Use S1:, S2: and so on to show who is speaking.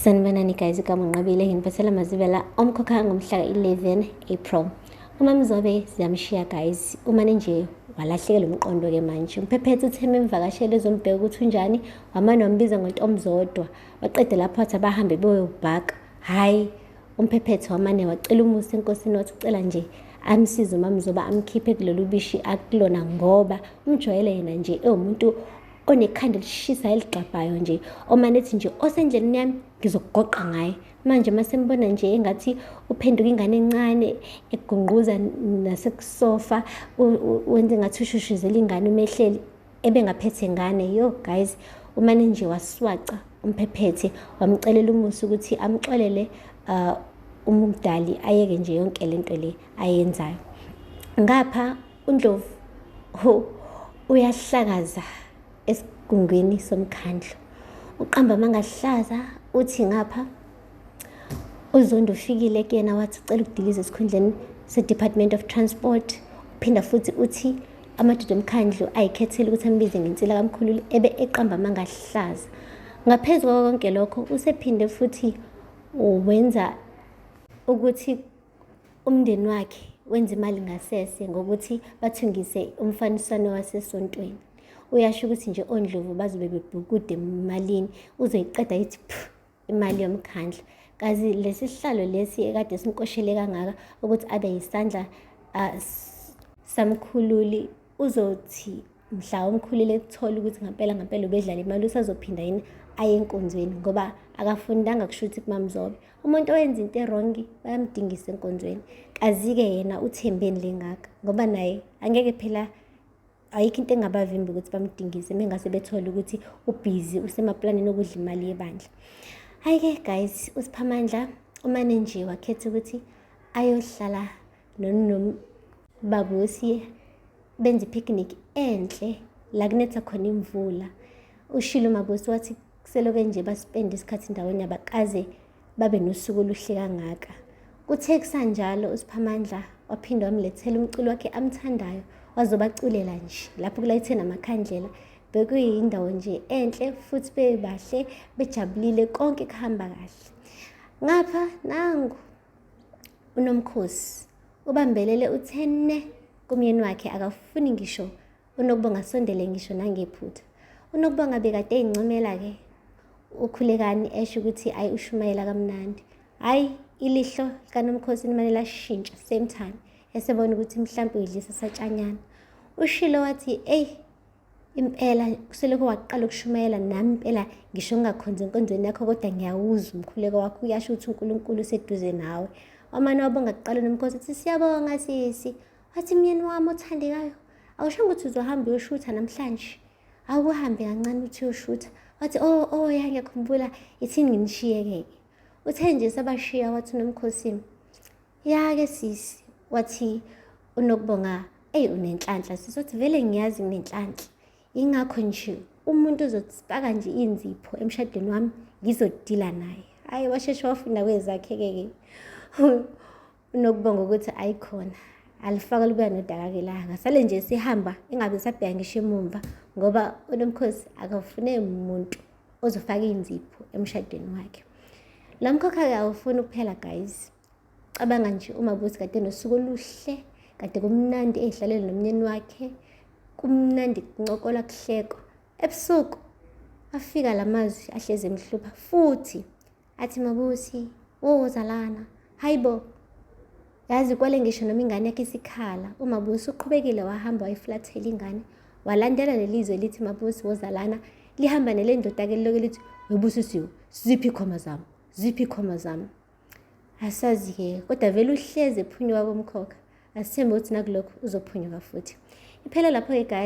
S1: Sanibonani guys, igama uNqabile nginiphathela amazibela omkhokha ngomhla ka-11 April. UMamzobe ziyamshiya guys, umane nje walahlekelwa umqondo-ke manje. Umphephethe uthe memvakashele ezombheka ukuthi unjani, wamane wambiza ngontomzodwa. Waqeda lapho wathi abahambe beyobhaka. Hhayi, umphephethe wamane wacela umusa enkosini wathi ucela nje amsize uMamzoba amkhiphe kulolu bishi akulona ngoba umjwayele yena nje ewumuntu onekhanda elishisa eligxabhayo nje omane ethi nje osendleleni yami ngizokugoqa ngaye manje uma sembona nje engathi uphenduka ingane encane egungquza nasekusofa wenze ngathi ushushuzela ingane umehleli ebengaphethe ngane yo guys umane nje waswaca umphephethe wamcelela umusa ukuthi amxolele umdali ayeke nje yonke lento le ayenzayo ngapha uNdlovu uyahlakaza esigungwini somkhandlu uqamba amangahlaza uthi ngapha uZondo ufikile kuyena wathi ucela ukudiliza esikhundleni se-Department of Transport uphinda futhi uthi amadoda omkhandlu ayikhethele ukuthi ambize ngensila kamkhululi ebe eqamba amangahlaza ngaphezu kwako konke lokho usephinde futhi wenza ukuthi umndeni wakhe wenza imali ngasese ngokuthi bathungise umfaniswano wasesontweni uyasho ukuthi nje ondlovu bazobe bebhukude emalini uzoyiqeda ithi phu imali yomkhandlu kazi lesi sihlalo lesi ekade sinkoshele kangaka ukuthi abe yisandla uh, samkhululi uzothi mhla umkhulile ekuthola ukuthi ngampela ngampela ubedlala imali usazophinda yini aye enkonzweni ngoba akafundanga kusho ukuthi kumamzobe umuntu owenza into erongi bayamdingisa enkonzweni kazi-ke yena uthembeni lengaka ngoba naye angeke phela ayikho into engabavimba ukuthi bamdingise mengase bethole ukuthi ubhizi usemaplanini okudla imali yebandla hhayi-ke guys usiphamandla umane nje wakhetha ukuthi ayohlala nobabusi benza i-picnic enhle la kunetha khona imvula ushilo umabusi wathi kuseloke nje baspende isikhathi ndawonye abakaze babe nosuku oluhle kangaka kuthe kusanjalo usiphamandla waphinde wamlethela umculo wakhe amthandayo wazobaculela nje lapho kulayithe namakhandlela bekuyindawo nje enhle futhi bebahle bejabulile konke kuhamba kahle ngapha nangu uNomkhosi ubambelele uthe ne kumyeni wakhe akafuni ngisho uNokubonga asondele ngisho nangephutha. UNokubonga bekade eyincomela-ke uKhulekani esho ukuthi ayi ushumayela kamnandi. Hhayi ilihlo likaNomkhosi limane lashintsha same time esebona ukuthi mhlampe uyidlisa satshanyana. Ushilo wathi eyi impela kuselokhu waqala ukushumayela nami impela ngisho ngingakhonzi enkonzweni yakho kodwa ngiyawuzwa umkhuleko wakho uyasho ukuthi uNkulunkulu useduze nawe wamane wabonga kuqala nomkhosi uthi siyabonga sisi wathi myeni wami othandekayo awushongo ukuthi uzohamba uyoshutha namhlanje awuhambe kancane uthi uyoshutha wathi oh oh ya ngiyakhumbula ithini nginishiyeke-ke uthe nje sabashiya wathi unomkhosini Ya-ke sisi, wathi uNokubonga, eyi unenhlanhla sisi, wathi vele ngiyazi nginenhlanhla. Yingakho nje umuntu ozosipaka nje inzipho emshadweni wami ngizodila naye. Hhayi washeshe wafunda kwezakhe-ke ke. UNokubonga ukuthi ayikhona alifaka libuya nodaka-ke la ngasale nje sihamba engabe sabheka ngisho emumva ngoba uNomkhosi akafune muntu ozofaka iy'nzipho emshadweni wakhe. Lo mkhokha-ke awufuni ukuphela guys. Cabanga nje uMabusi kade nosuku oluhle, kade kumnandi ey'hlalele nomnyeni wakhe, kumnandi kuncokolwa kuhlekwa. Ebusuku afika la mazwi ahlezi emhlupha futhi athi Mabusi, woza lana. Hayi bo, yazi kwale ngisho noma ingane yakhe isikhala uMabusi uqhubekile wahamba wayiflathela ingane walandela leli zwe lithi Mabusi woza lana lihamba nele ndoda-ke liloke lithi webusisiwe ziphi ikhoma zami ziphi ikhoma zami asazi-ke kodwa vele uhlezi ephunyuka komkhokha asithembe ukuthi nakulokhu uzophunyuka futhi iphela lapho-ke guys.